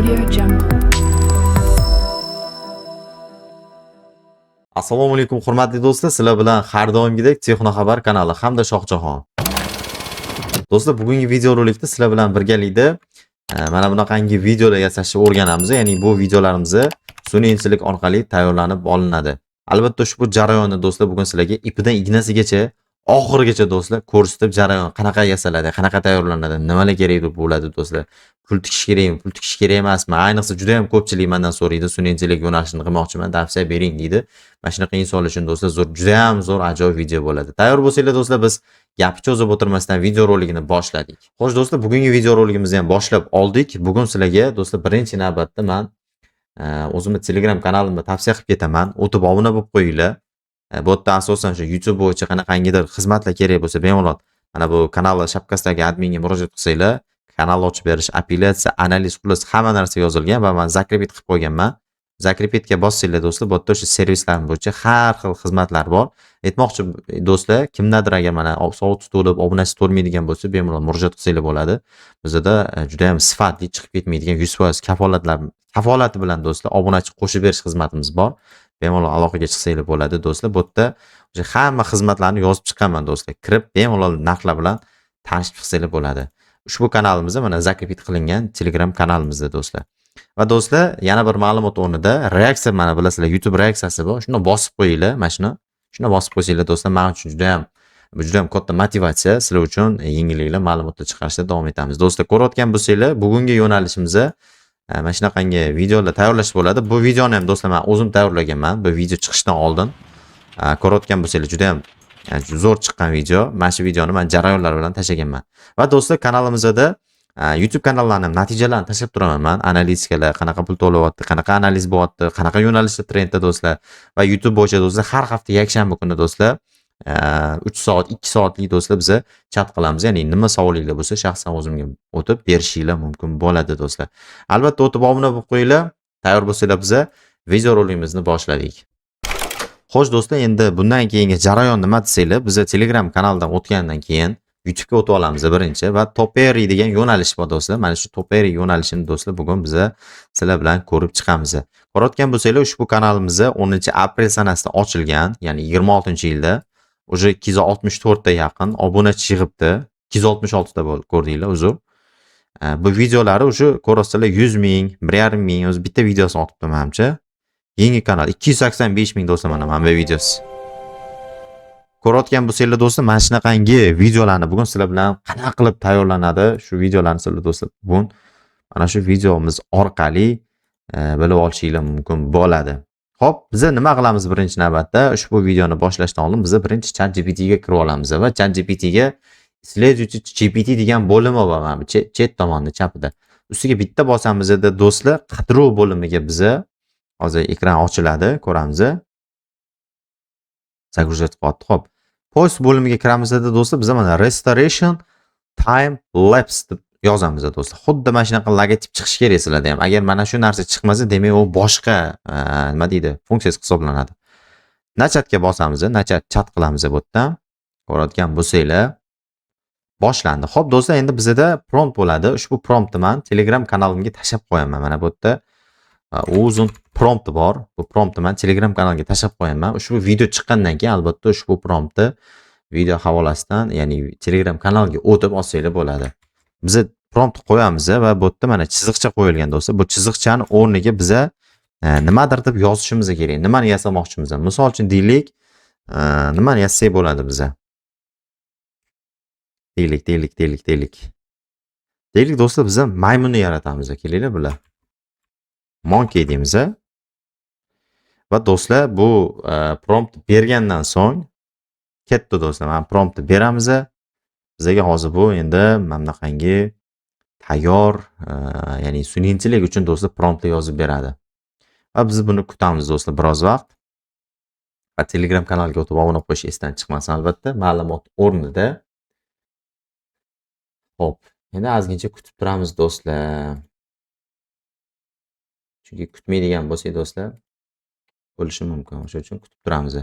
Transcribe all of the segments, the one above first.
Audio Jungle. Assalomu alaykum, hurmatli do'stlar, sizlar bilan har doimgidek Texno Xabar kanali hamda Shohjahon. Do'stlar, bugungi videorolikda sizlar bilan birgalikda mana bunaqangi videolar yasashni o'rganamiz. Ya'ni bu videolarimiz sun'iy intellekt orqali tayyorlanib olinadi. Albatta, ushbu jarayonni, do'stlar, bugun sizlarga ipidan ignasigacha, oxirigacha, do'stlar, ko'rsatib, jarayon qanaqa yasaladi, qanaqa tayyorlanadi, nimalar kerak deb bo'ladi, do'stlar. Pul tikish kerakmi, pul tikish kerak emasmi? Ayniqsa juda ham ko'pchilik mendan so'raydi, sun'iy intellekt yo'nalishini qilmoqchiman, tavsiya bering deydi. Mana shunaqa insonlar uchun, do'stlar, zo'r, juda ham zo'r, ajoyib video bo'ladi. Tayyor bo'lsanglar, do'stlar, biz gapni cho'zib o'tirmasdan videorolikni boshladik. Xo'sh, do'stlar, bugungi videorolikimizni ham boshlab oldik. Bugun sizlarga, do'stlar, birinchi navbatda man o'zimni Telegram kanalimda tavsiya qilib ketaman. O'tib obuna bo'lib qo'yinglar. Bu yerda asosan shu YouTube bo'yicha qanaqangidir xizmatlar kerak bo'lsa, bemalol mana bu kanal shapkasidagi adminga murojaat qilsanglar, kanal ochib berish, apellyatsiya, analiz, xullas hamma narsa yozilgan va man закрепить qilib qo'yganman. Закрепить ga bossanglar, do'stlar, bu yerda o'sha servislar bo'yicha har xil xizmatlar bor. Aytmoqchi, do'stlar, kimdadir agar mana soati to'lib, obunasi to'lmaydigan bo'lsa, bemalol murojaat qilsanglar bo'ladi. Bizada juda ham sifatli, chiqib ketmaydigan, 100% kafolatlar kafolati bilan, do'stlar, obunachi qo'shib berish xizmatimiz bor. Bemalol aloqaga chiqsanglar bo'ladi, do'stlar. Bu yerda o'sha hamma xizmatlarni yozib chiqqanman, do'stlar. Kirib bemalol narxlar bilan tanishib chiqsanglar bo'ladi. Ushbu kanalimizda, mana, закрепить qilingan Telegram kanalimizda, do'stlar. Va, do'stlar, yana bir ma'lumot o'rnida reaksiya, mana bilasizlar, YouTube reaksiyasi bor. Shuni bosib qo'yinglar, mana shuni. Shuni bosib qo'ysanglar, do'stlar, men uchun juda ham, bu juda ham katta motivatsiya, sizlar uchun yengilliklar, ma'lumotlar chiqarishda davom etamiz. Do'stlar, ko'rayotgan bo'lsanglar, bugungi yo'nalishimizda mana shunaqangi videolar tayyorlash bo'ladi. Bu videoni ham, do'stlar, men o'zim tayyorlaganman. Bu video chiqishdan oldin. Ko'rayotgan bo'lsanglar, juda ham zo'r chiqqan video. Mana shu videoni men jarayonlar bilan tashlaganman. Va, do'stlar, kanalimizda YouTube kanallarni natijalarini tashlab turaman man. Analitikalar, qanaqa pul to'layapti, qanaqa analiz bo'lyapti, qanaqa yo'nalishda trendda, do'stlar. Va YouTube bo'yicha, do'stlar, har hafta yakshanba kuni, do'stlar, 3 soat, 2 soatlik, do'stlar, biza chat qilamiz. Ya'ni nima savolinglar bo'lsa, shaxsan o'zimga o'tib berishinglar mumkin bo'ladi, do'stlar. Albatta, o'tib obuna bo'lib qo'yinglar. Tayyor bo'lsanglar, biza videorolikimizni boshladik. Xo'sh, do'stlar, endi bundan keyingi jarayon nima desanglar, biza Telegram kanalidan o'tgandan keyin YouTube'ga o'tib olamiz birinchi va Toperi degan yo'nalish bor, do'stlar. Mana shu Toperi yo'nalishini, do'stlar, bugun biza sizlar bilan ko'rib chiqamiz. Ko'rayotgan bo'lsanglar, ushbu kanalimiz 10-aprel sanasida ochilgan, ya'ni 26-yilda уже 264 ta yaqin obunachi yig'ibdi. 266 ta bo'ldi, ko'rdinglar, uzr. Bu videolari уже ko'rasizlar, 100 ming, 1,5 ming, o'zi bitta videosini otibdi menimcha. Yangi kanal 285 ming, do'stlar, mana bu videosi. Ko'rayotgan bo'lsanglar, do'stlar, mana shunaqangi videolarni bugun sizlar bilan qanaqa qilib tayyorlanadi, shu videolarni sizlar, do'stlar, bugun mana shu videomiz orqali bilib olishinglar mumkin bo'ladi. Xo'p, biza nima qilamiz birinchi navbatda? Ushbu videoni boshlashdan oldin biza birinchi ChatGPT ga kirib olamiz va ChatGPT ga "Исследуйте GPT" degan bo'limi bor, mana bu chet tomonda, chapida. Ustiga bitta bosamizda, do'stlar, qidiruv bo'limiga biza hozir ekran ochiladi, ko'ramiz. Загружать qilyapti. Xo'p. Поиск bo'limiga kiramizda, do'stlar, biza mana restoration time lapse deb yozamiz, do'stlar. Xuddi mana shunaqa logotip chiqishi kerak sizlarda ham. Agar mana shu narsa chiqmasa, demak u boshqa nima deydi, funksiyasi hisoblanadi. Начать ga bosamiz, начать chat qilamiz bu yerdan. Ko'rayotgan bo'lsanglar, boshlandi. Xo'p, do'stlar, endi bizada prompt bo'ladi. Ushbu promptni man Telegram kanalimga tashlab qo'yaman. Mana bu yerda uzun prompti bor. Bu promptni man Telegram kanaliga tashlab qo'yaman. Ushbu video chiqqandan keyin albatta ushbu promptni video havolasidan, ya'ni Telegram kanaliga o'tib olsanglar bo'ladi. Biza prompt qo'yamiz va bu yerda mana chiziqcha qo'yilgan, do'stlar. Bu chiziqchani o'rniga biza nimadir deb yozishimiz kerak. Nimani yasamoqchimiz? Misol uchun deylik, nimani yasasak bo'ladi biza? Deylik, deylik, deylik, deylik. Deylik, do'stlar, biza maymunni yaratamiz. Kelinglar bular. Monkey deymiz. Va, do'stlar, bu prompt bergandan so'ng ketdi, do'stlar. Mana promptni beramiz. Bizga hozir bu endi mana bunaqangi tayyor, ya'ni sun'iy intellekt uchun, do'stlar, promptlar yozib beradi. Va biz buni kutamiz, do'stlar, biroz vaqt. Va Telegram kanaliga o'tib obuna qo'yish esdan chiqmasin albatta, ma'lumot o'rnida. Xo'p, endi ozgincha kutib turamiz, do'stlar. Chunki kutmaydigan bo'lsak, do'stlar, bo'lishi mumkin. O'sha uchun kutib turamiz.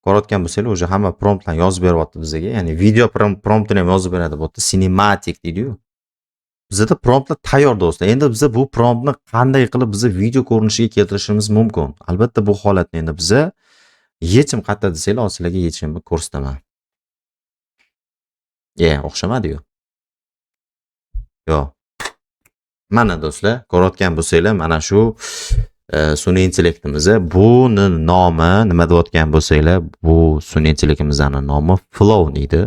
Ko'rayotgan bo'lsanglar, уже hamma promptlarni yozib beryapti bizga. Ya'ni video promptini ham yozib beradi bu yerda. Cinematic deydi-yu. Bizada promptlar tayyor, do'stlar. Endi biza bu promptni qanday qilib biza video ko'rinishiga keltirishimiz mumkin? Albatta, bu holatni endi biza yechim qayerda desanglar, hozir sizlarga yechimni ko'rsataman. E, o'xshamadi-yu. Yo'q. Mana do'stlar, ko'rayotgan bo'lsanglar, mana shu sun'iy intellektimiz. Buni nomi nima deyotgan bo'lsanglar, bu sun'iy intellektimizni nomi Flow deydi.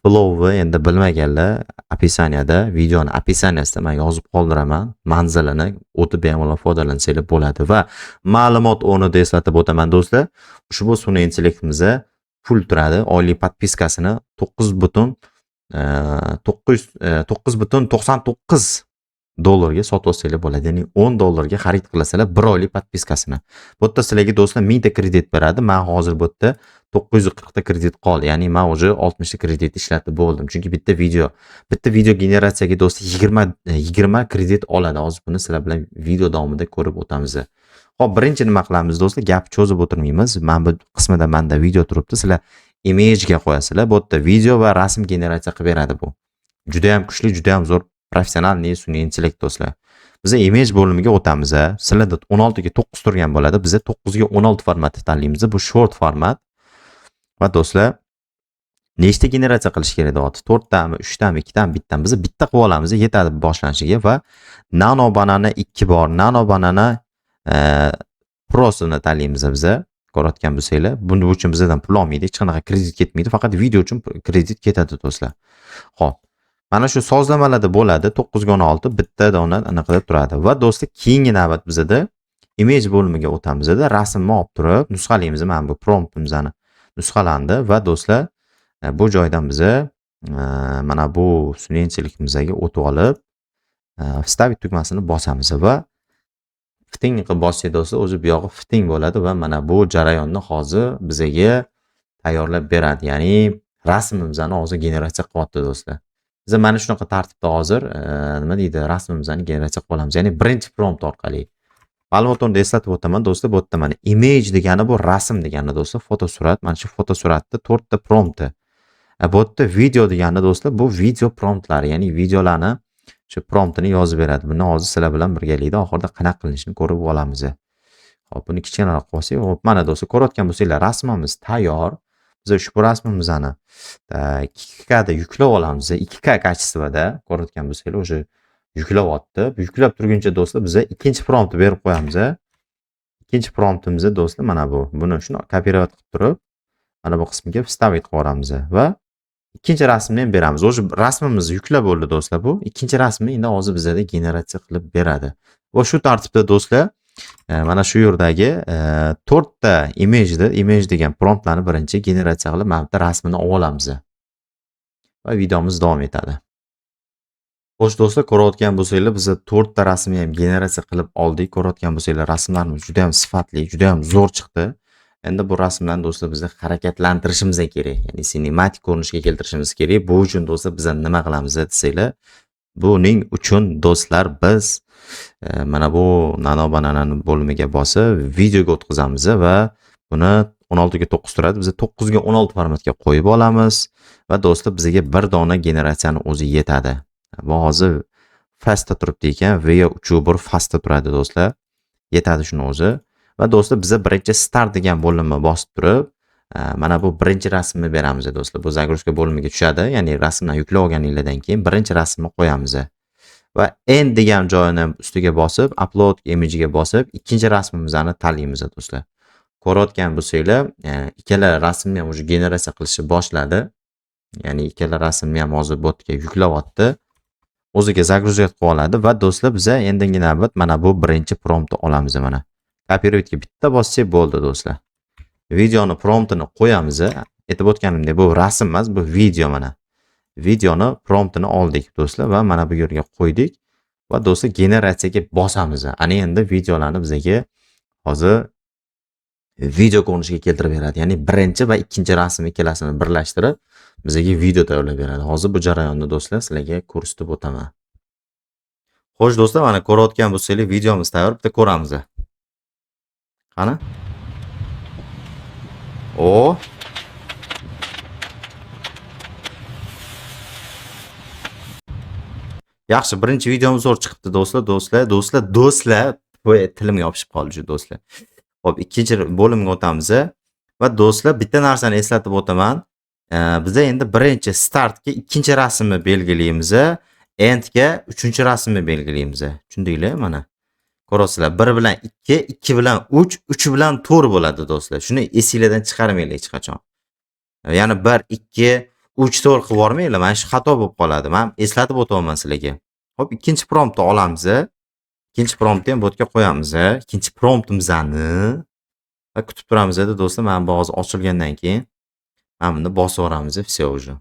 Flowni endi bilmaganlar описание da, videoni описание sida men yozib qoldiraman. Manzilini o'tib bemalol foydalansanglar bo'ladi va ma'lumot o'rnida eslatib o'taman, do'stlar. Ushbu sun'iy intellektimiz pul turadi. Oylik подписка sini 9 butun 9 9,99 dollarga sotib olsanglar bo'ladi. Ya'ni 10 dollarga xarid qilasizlar bir oylik подписка sini. Bu yerda sizlarga, do'stlar, 1000 ta kredit beradi. Men hozir bu yerda 940 ta kredit qoldi. Ya'ni men уже 60 ta kredit ishlatib bo'ldim. Chunki bitta video generatsiyaga, do'stlar, 20 kredit oladi. Hozir buni sizlar bilan video davomida ko'rib o'tamiz. Xo'p, birinchi nima qilamiz, do'stlar? Gap cho'zib o'tirmaymiz. Mana bu qismida menda video turibdi. Sizlar image ga qo'yasizlar. Bu yerda video va rasm generatsiya qilib beradi bu. Juda ham kuchli, juda ham zo'r профессиональный sun'iy intellekt, do'stlar. Biz image bo'limiga o'tamiz. Sizlarda 16 ga 9 turgan bo'ladi. Biz 9 ga 16 formatni tanlaymiz. Bu short format. Va do'stlar, nechta generatsiya qilish kerak deyapti? 4 tami, 3 tami, 2 tami, bittami? Biz bitta qilib olamiz, yetadi boshlanishiga va Nano Banana 2 bor. Nano Banana Prosini tanlaymiz biza. Ko'rayotgan bo'lsanglar, buning uchun bizdan pul olmaydi, hech qanaqa kredit ketmaydi, faqat video uchun kredit ketadi, do'stlar. Xo'p. Mana shu sozlamalarda bo'ladi 9 ga 16 bitta dona anaqada turadi. Va do'stlar, keyingi navbat bizada image bo'limiga o'tamizda, rasmni olib turib nusxalaymiz. Mana bu promptimizni nusxalandi va do'stlar, bu joydan biza mana bu sun'iy intellektimizga o'tib olib, вставить tugmasini bosamiz va fting qilib bossak, do'stlar, o'zi bu yog'i fting bo'ladi va mana bu jarayonni hozir bizaga tayyorlab beradi. Ya'ni rasmimizni hozir generatsiya qilyapti, do'stlar. Biz mana shunaqa tartibda hozir nima deydi, rasmimizni generatsiya qilib olamiz. Ya'ni birinchi prompt orqali. Ma'lumot o'rnida eslatib o'taman, do'stlar, bu yerda mana image degani bu rasm degani, do'stlar, fotosurat. Mana shu fotosuratda 4 ta prompti. Bu yerda video degani, do'stlar, bu video promptlari, ya'ni videolarni shu promptini yozib beradi. Buni hozir sizlar bilan birgalikda oxirida qanaqa qilinishini ko'rib olamiz. Xo'p, buni kichkinaroq qilib olsak, hop, mana do'stlar, ko'rayotgan bo'lsanglar, rasmimiz tayyor. Biz ushbu rasmimizni 2K da yuklab olamiz. 2K качество da ko'rayotgan bo'lsanglar, уже yuklayapti. Yuklab turguncha, do'stlar, biz ikkinchi promptni berib qo'yamiz. Ikkinchi promptimiz, do'stlar, mana bu. Buni shuni копировать qilib turib, mana bu qismiga вставить qilib yuboramiz va ikkinchi rasmni ham beramiz. O'sha rasmimiz yuklab bo'ldi, do'stlar, bu. Ikkinchi rasmni endi hozir bizada generatsiya qilib beradi. Va shu tartibda, do'stlar, mana shu yerdagi 4 ta image degan promptlarni birinchi generatsiya qilib, mana bu yerda rasmini olib olamiz. Va videomiz davom etadi. Xo'sh, do'stlar, ko'rayotgan bo'lsanglar, biz 4 ta rasmni ham generatsiya qilib oldik. Ko'rayotgan bo'lsanglar, rasmlarimiz juda ham sifatli, juda ham zo'r chiqdi. Endi bu rasmlarni, do'stlar, biz harakatlantirishimiz kerak. Ya'ni sinematik ko'rinishga keltirishimiz kerak. Bu uchun, do'stlar, biz nima qilamiz desanglar, buning uchun, do'stlar, biz mana bu Nano Bananani bo'limiga bosib, videoga o'tkazamiz va buni 16 ga 9 turadi. Biz 9 ga 16 formatga qo'yib olamiz va do'stlar, bizga bir dona generatsiyani o'zi yetadi. Bu hozir fastda turibdi ekan, Veo 3.1 fastda turadi, do'stlar. Yetadi shuni o'zi. Va do'stlar, biza birinchi start degan bo'limni bosib turib, mana bu birinchi rasmni beramiz, do'stlar. Bu загрузка bo'limiga tushadi, ya'ni rasmdan yuklab olganinglardan keyin birinchi rasmni qo'yamiz. Va end degan joyini ustiga bosib, upload image ga bosib, ikkinchi rasmimizni tanlaymiz, do'stlar. Ko'rayotgan bo'lsanglar, ikkala rasmni ham уже generatsiya qilishni boshladi. Ya'ni ikkala rasmni ham hozir botga yuklayapti. O'ziga загрузать qilib oladi va do'stlar, biza endigi navbat mana bu birinchi promptni olamiz mana. Copyrightga bitta bossak bo'ldi, do'stlar. Videoni promptini qo'yamiz. Aytib o'tganimdek, bu rasm emas, bu video mana. Videoni promptini oldik, do'stlar, va mana bu yerga qo'ydik va do'stlar, generatsiyaga bosamiz. Ana endi videolarni bizga hozir video ko'rinishiga keltirib beradi. Ya'ni birinchi va ikkinchi rasm ikkalasini birlashtirib bizga video tayyorlab beradi. Hozir bu jarayonni, do'stlar, sizlarga ko'rsatib o'taman. Xo'sh, do'stlar, mana ko'rayotgan bo'lsanglar, videomiz tayyor, bitta ko'ramiz. Qani? O. Yaxshi, birinchi videomiz zo'r chiqibdi do'stlar, do'stlar, do'stlar, do'stlar. Voy, tilimga yopishib qoldi shu do'stlar. Xo'p, ikkinchi bo'limga o'tamiz. Va do'stlar, bitta narsani eslatib o'taman. Biza endi birinchi startga ikkinchi rasmni belgilaymiz, endga uchinchi rasmni belgilaymiz. Tushundinglar mana? Ko'rasizlar, 1 bilan 2, 2 bilan 3, 3 bilan 4 bo'ladi do'stlar. Shuni esinglardan chiqarmanglar hech qachon. Ya'ni 1, 2, 3, 4 qilib yubormanglar, mana shu xato bo'lib qoladi. Men eslatib o'tyapman sizlarga. Xo'p, ikkinchi promptni olamiz. Ikkinchi promptni ham bu yerga qo'yamiz. Ikkinchi promptimizni va kutib turamiz edi do'stlar. Mana bu hozir ochilgandan keyin mana buni bosib yuboramiz, все уже.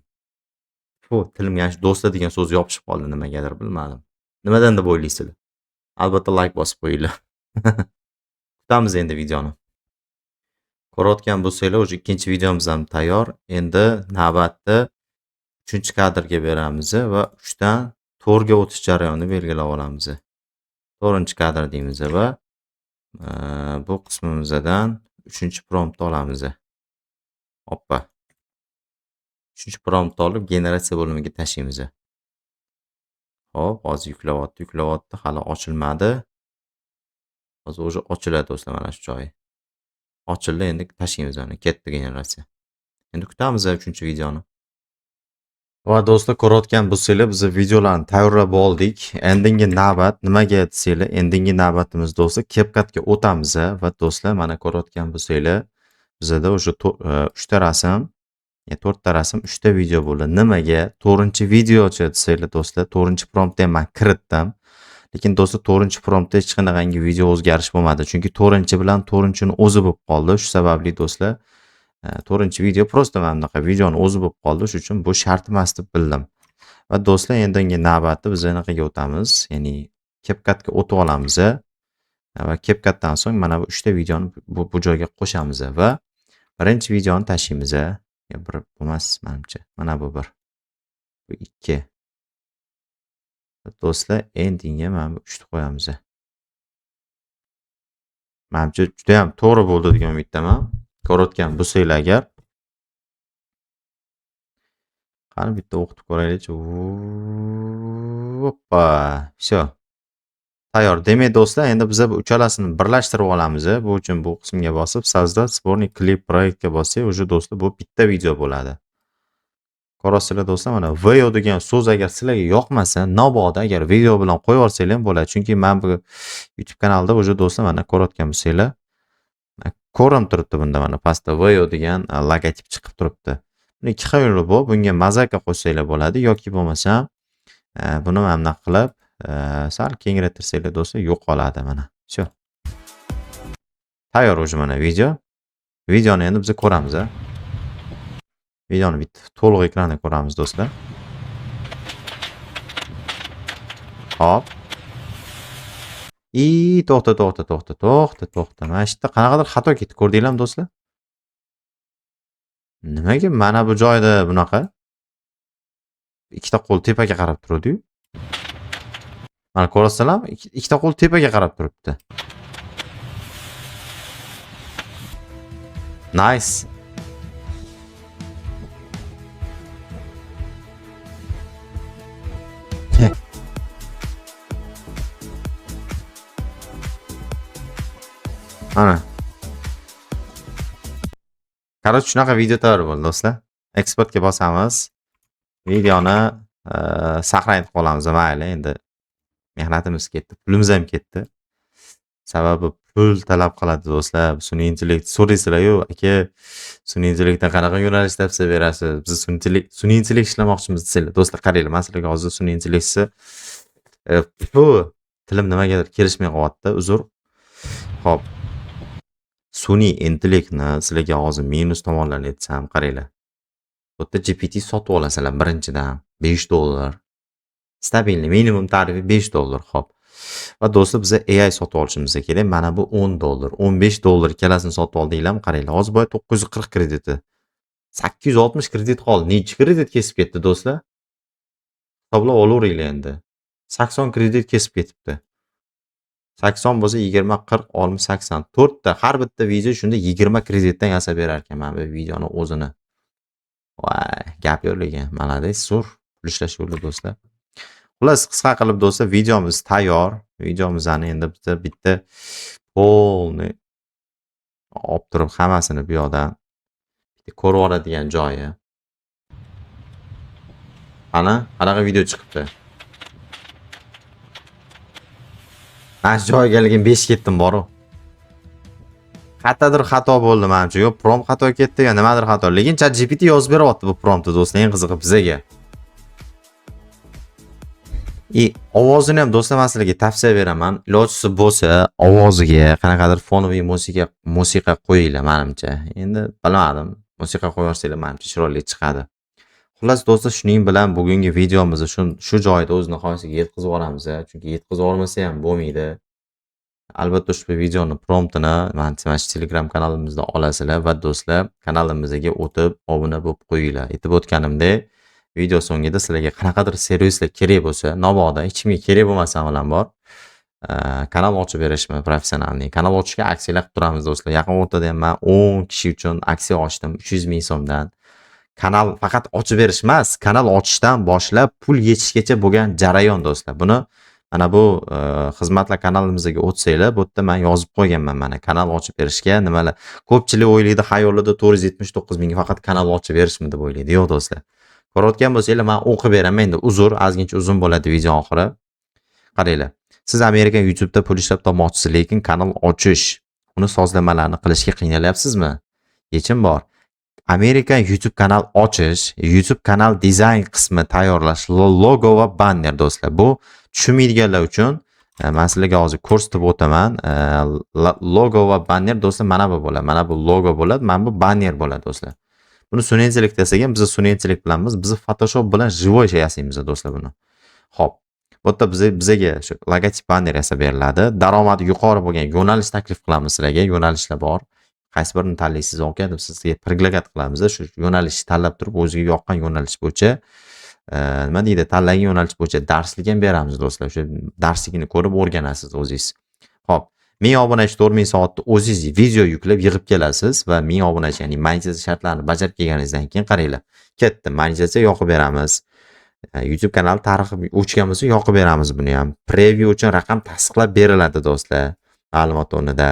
Fu, tilimga shu do'stlar degan so'z yopishib qoldi nimagadir bilmadim. Nimadan deb o'ylaysizlar? Albatta like bosib qo'yinglar. Kutamiz endi videoni. Ko'rayotgan bo'lsanglar, уже ikkinchi videomiz ham tayyor. Endi navbatni 3 kadrga beramiz va 3 dan 4 ga o'tish jarayonini belgilab olamiz. 4 kadr deymiz va bu qismimizdan 3 promptni olamiz. Oppa. 3 promptni olib generatsiya bo'limiga tashlaymiz. Xo'p, hozir yuklayapti, yuklayapti, hali ochilmadi. Hozir уже ochiladi do'stlar mana shu joyi. Ochildi, endi tashlaymiz uni. Ketdi generatsiya. Endi kutamiz 3-videoni. Va do'stlar, ko'rayotgan bo'lsanglar, biz videolarni tayyorlab oldik. Endingi navbat nimaga desanglar, endingi navbatimiz do'stlar CapCutga o'tamiz va do'stlar mana ko'rayotgan bo'lsanglar, bizada o'sha 3 ta rasm, 4 ta rasm, 3 ta video bo'ldi. Nimaga? 4-videochi desanglar do'stlar, 4-promptni ham men kiritdim. Lekin do'stlar, 4-promptda hech qanaqangi video o'zgarish bo'lmadi. Chunki 4 bilan 4-ni o'zi bo'lib qoldi. Shu sababli do'stlar, 4-video просто mana bunaqa videoni o'zi bo'lib qoldi. Shuning uchun bu shart emas deb bildim. Va do'stlar, endingi navbatda biz anaqaga o'tamiz, ya'ni CapCutga o'tib olamiz. Va CapCutdan so'ng mana bu 3 ta videoni bu joyga qo'shamiz va birinchi videoni tashlaymiz. Ya bir emas menimcha. Mana bu bir. Bu 2. Do'stlar, endinga mana bu 3 ta qo'yamiz. Menimcha juda ham to'g'ri bo'ldi degan umiddaman. Ko'rayotgan bo'lsanglar agar. Qani bitta o'qitib ko'raylikchi. Oppa, всё. Tayyor. Demak do'stlar, endi biz bu uchalasini birlashtirib olamiz. Bu uchun bu qismga bosib, создать сборник клип proyektga bossak, уже do'stlar bu bitta video bo'ladi. Ko'rasizlar do'stlar, mana video degan so'z agar sizlarga yoqmasa, mabodo agar video bilan qo'yib yuborsanglar ham bo'ladi. Chunki men bu YouTube kanalda уже do'stlar mana ko'rayotgan bo'lsanglar, ko'rinib turibdi bunda mana pastda video degan logotip chiqib turibdi. Buni ikki xil yo'li bor. Bunga mozaika qo'shsanglar bo'ladi yoki bo'lmasam buni mana bunaqa qilib sal kengraytirsanglar do'stlar yo'qoladi mana. Всё. Tayyor уже mana video. Videoni endi biz ko'ramiz a. Videoni bitta to'liq ekranda ko'ramiz do'stlar. Hop. I to'xta, to'xta, to'xta, to'xta, to'xta. Mana shu yerda qanaqadir xato ketdi. Ko'rdinglarmi do'stlar? Nimaga mana bu joyda bunaqa? Ikkita qo'l tepaga qarab turadi-yu. Mana ko'rasizlarmi? Ikkita qo'l tepaga qarab turibdi. Nice. Ana. Короче, shunaqa video tayyor bo'ldi do'stlar. Eksportga bosamiz. Videoni saqlanib qolamiz. Mayli, endi mehnatimiz ketdi, pulimiz ham ketdi. Sababi pul talab qiladi do'stlar. Sun'iy intellekt so'raysizlar-yu, aka, sun'iy intellektdan qanaqa yo'nalish topsa berasiz? Biz sun'iy intellekt ishlamoqchimiz desanglar, do'stlar qaranglar, men sizlarga hozir sun'iy intellektni tilim nimagadir kelishmay qolyapti, uzr. Xo'p. Sun'iy intellektni sizlarga hozir minus tomonlarini aytsam, qaranglar. Bu yerda GPT sotib olasizlar birinchidan $5. Stabilniy minimum tarifi $5, xo'p. Va do'stlar, biz AI sotib olishimiz kerak. Mana bu $10, $15 ikkalasini sotib oldinglarmi? Qaranglar, hozir boya 940 krediti. 860 kredit qoldi. Nechi kredit kesib ketdi do'stlar? Hisoblab olaveringlar endi. 80 kredit kesib ketibdi. 80 bo'lsa 20, 40, 60, 80. 4 ta har bitta video shunda 20 kreditdan yasab berar ekan mana bu videoni o'zini. Voy, gap yo'q lekin. Молодец, zo'r. Pul ishlash yo'li do'stlar. Xullas, qisqa qilib, do'stlar, videomiz tayyor. Videomizni endi bitta bitta полный olib turib, hammasini bu yoqdan bitta ko'rib oladigan joyi. Qani, qanaqa video chiqibdi? Mana shu joyga lekin 5 ketdim boru. Qayerdadir xato bo'ldi manimcha. Yo prompt xato ketdi, yo nimadir xato. Lekin ChatGPT yozib beryapti bu promptni, do'stlar, eng qizig'i bizaga. И ovozini ham, do'stlar, man sizlarga tavsiya beraman. Ilojisi bo'lsa, ovoziga qanaqadir фоновый musiqa qo'yinglar manimcha. Endi bilmadim. Musiqa qo'yaversanglar, manimcha chiroyli chiqadi. Xullas, do'stlar, shuning bilan bugungi videomizni shu joyda o'z nihoyasiga yetkazib yuboramiz. Chunki yetkazib yubormasa ham bo'lmaydi. Albatta ushbu videoni promptini mana shu Telegram kanalimizda olasizlar va, do'stlar, kanalimizga o'tib obuna bo'lib qo'yinglar. Aytib o'tganimdek, video so'ngida sizlarga qanaqadir servislar kerak bo'lsa, mabodo hech kimga kerak bo'lmasa bilan bor. Kanal ochib berishmi профессиональный. Kanal ochishga aksiyalar qilib turamiz, do'stlar. Yaqin o'rtada ham men 10 kishi uchun aksiya ochdim 300 ming so'mdan. Kanal faqat ochib berish emas, kanal ochishdan boshlab pul yechishgacha bo'lgan jarayon, do'stlar. Buni mana bu xizmatlar kanalimizga o'tsanglar, bu yerda men yozib qo'yganman, mana kanal ochib berishga nimalar. Ko'pchilik o'ylaydi, xayolida 479 mingga faqat kanal ochib berishmi deb o'ylaydi. Yo'q, do'stlar. Ko'rayotgan bo'lsanglar, men o'qib beraman endi, uzr, ozgincha uzun bo'ladi video oxiri. Qaranglar. Siz Amerikan YouTube'da pul ishlab topmoqchisiz, lekin kanal ochish, uni sozlamalarini qilishga qiynalyapsizmi? Yechim bor. Amerikan YouTube kanal ochish, YouTube kanal dizayn qismi tayyorlash, logo va banner, do'stlar. Bu tushunmaydiganlar uchun men sizlarga hozir ko'rsatib o'taman. Logo va banner, do'stlar, mana bu bo'ladi. Mana bu logo bo'ladi, mana bu banner bo'ladi, do'stlar. Buni sun'iy intellekt yasagan, biz sun'iy intellekt bilanmiz. Biz Photoshop bilan живой yasaymiz, do'stlar, buni. Xo'p. Bu yerda bizaga shu logotip, banner yasab beriladi. Daromadi yuqori bo'lgan yo'nalish taklif qilamiz sizlarga. Yo'nalishlar bor. Qaysi birini tanlaysiz, aka, deb sizga предлагать qilamiz. Shu yo'nalishni tanlab turib, o'ziga yoqqan yo'nalish bo'yicha, nima deydi, tanlagan yo'nalish bo'yicha darslik ham beramiz, do'stlar. O'sha darsligini ko'rib o'rganasiz o'zingiz. Xo'p, 1000 obunachi, 4000 soatni o'zingiz video yuklab yig'ib kelasiz va 1000 obunachi, ya'ni monetizatsiya shartlarini bajarib kelganingizdan keyin, qaranglar, ketdi, monetizatsiya yoqib beramiz. YouTube kanali tarixi o'chgan bo'lsa, yoqib beramiz buni ham. Preview uchun raqam tasdiqlab beriladi, do'stlar, ma'lumot o'rnida.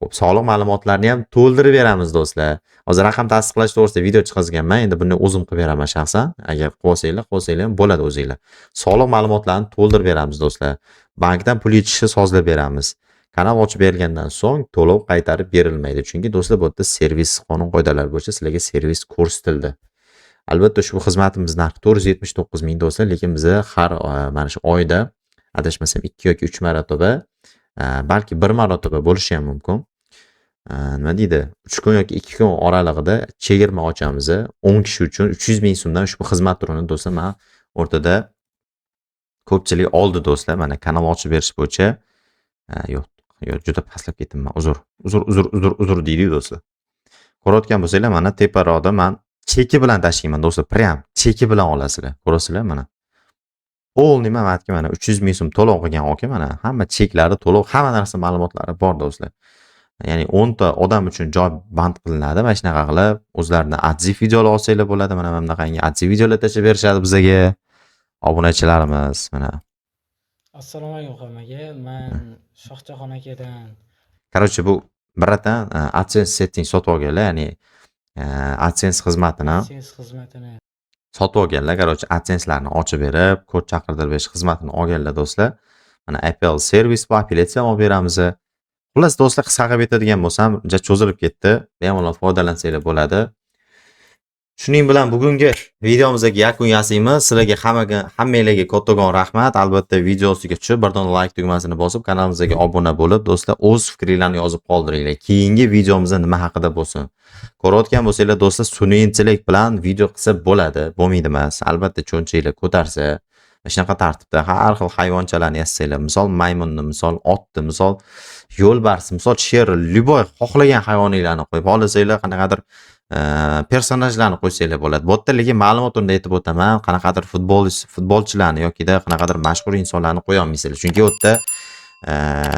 Xo'p, soliq ma'lumotlarini ham to'ldirib beramiz, do'stlar. Hozir raqam tasdiqlash to'g'risida video chiqazganman. Endi buni o'zim qilib beraman shaxsan. Agar qilib olsanglar, qilib olsanglar ham bo'ladi o'zinglar. Soliq ma'lumotlarini to'ldirib beramiz, do'stlar. Bankdan pul yechishni sozlab beramiz. Kanal ochib berilgandan so'ng to'lov qaytarib berilmaydi. Chunki, do'stlar, bu yerda servis qonun qoidalari bo'yicha sizlarga servis ko'rsatildi. Albatta ushbu xizmatimiz narxi 479 ming, do'stlar, lekin biza har mana shu oyda, adashmasam, 2 yoki 3 marotaba, balki 1 marotaba bo'lishi ham mumkin. Nima deydi? 3 kun yoki 2 kun oralig'ida chegirma ochamiz. 10 kishi uchun 300 ming so'mdan ushbu xizmat turini, do'stlar, mana o'rtada ko'pchilik oldi, do'stlar. Mana kanal ochib berish bo'yicha yo'q, yo'q, juda pastlab ketdim man. Uzr, uzr, uzr, uzr, uzr deydi, do'stlar. Ko'rayotgan bo'lsanglar, mana teparoqda man cheki bilan tashlayman, do'stlar. Прям cheki bilan olasizlar. Ko'rasizlar, mana. Полный mana mana 300 ming so'm to'lov qilgan aka, mana hamma cheklari, to'lov, hamma narsa ma'lumotlari bor, do'stlar. Ya'ni 10 ta odam uchun joy band qilinadi. Mana shunaqa qilib o'zlarini отзыв videolar olsanglar bo'ladi. Mana bunaqangi отзыв videolar tashlab berishadi bizaga obunachilarimiz mana. Assalomu alaykum hammaga. Man Shohjahon akadan Короче, bu biratan AdSense setting sotib olganlar, ya'ni AdSense xizmatini AdSense xizmatini sotib olganlar. Короче, AdSense'larni ochib berib, kod chaqirtirib berish xizmatini olganlar, do'stlar. Mana Apple servis bu, apellyatsiya ham olib beramiz. Xullas, do'stlar, qisqa qilib aytadigan bo'lsam, juda cho'zilib ketdi. Bemalol foydalansanglar bo'ladi. Shuning bilan bugungi videomizga yakun yasaymiz. Sizlarga, hammaga, hammanglarga kattakon rahmat. Albatta videosiga tushib, bir dona like tugmasini bosib, kanalimizga obuna bo'lib, do'stlar, o'z fikringlarni yozib qoldiringlar. Keyingi videomizda nima haqida bo'lsin? Ko'rayotgan bo'lsanglar, do'stlar, sun'iy intellekt bilan video qilsa bo'ladi, bo'lmaydi emas. Albatta cho'nchaklar ko'tarsa, shunaqa tartibda har xil hayvonchalarni yasasanglar, misol maymunni, misol otni, misol yo'lbars, misol sher, любой xohlagan hayvoninglarni qo'yib, xohlasanglar qanaqadir personajlarni qo'ysanglar bo'ladi. Bu yerda lekin ma'lumot o'rnida aytib o'taman, qanaqadir futbolchilarni yokida qanaqadir mashhur insonlarni qo'ya olmaysizlar. Chunki u yerda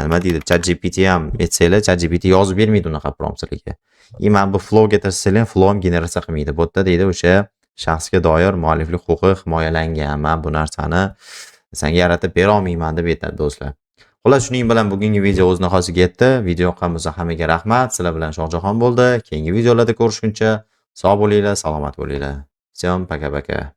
nima deydi, ChatGPT ham aytsanglar, ChatGPT yozib bermaydi unaqa prompt sizlarga. И mana bu Flowga tashlasanglar ham, Flow ham generatsiya qilmaydi. Bu yerda deydi, o'sha shaxsga doir mualliflik huquqi himoyalangan. Man bu narsani Senga yaratib bera olmayman deb aytadi do'stlar. Xullas, shuning bilan bugungi video o'z nihoyasiga yetdi. Video yoqqan bo'lsa hammaga rahmat. Sizlar bilan Shohjahon bo'ldi. Keyingi videolarda ko'rishguncha sog' bo'linglar, salomat bo'linglar. Всем пока-пока.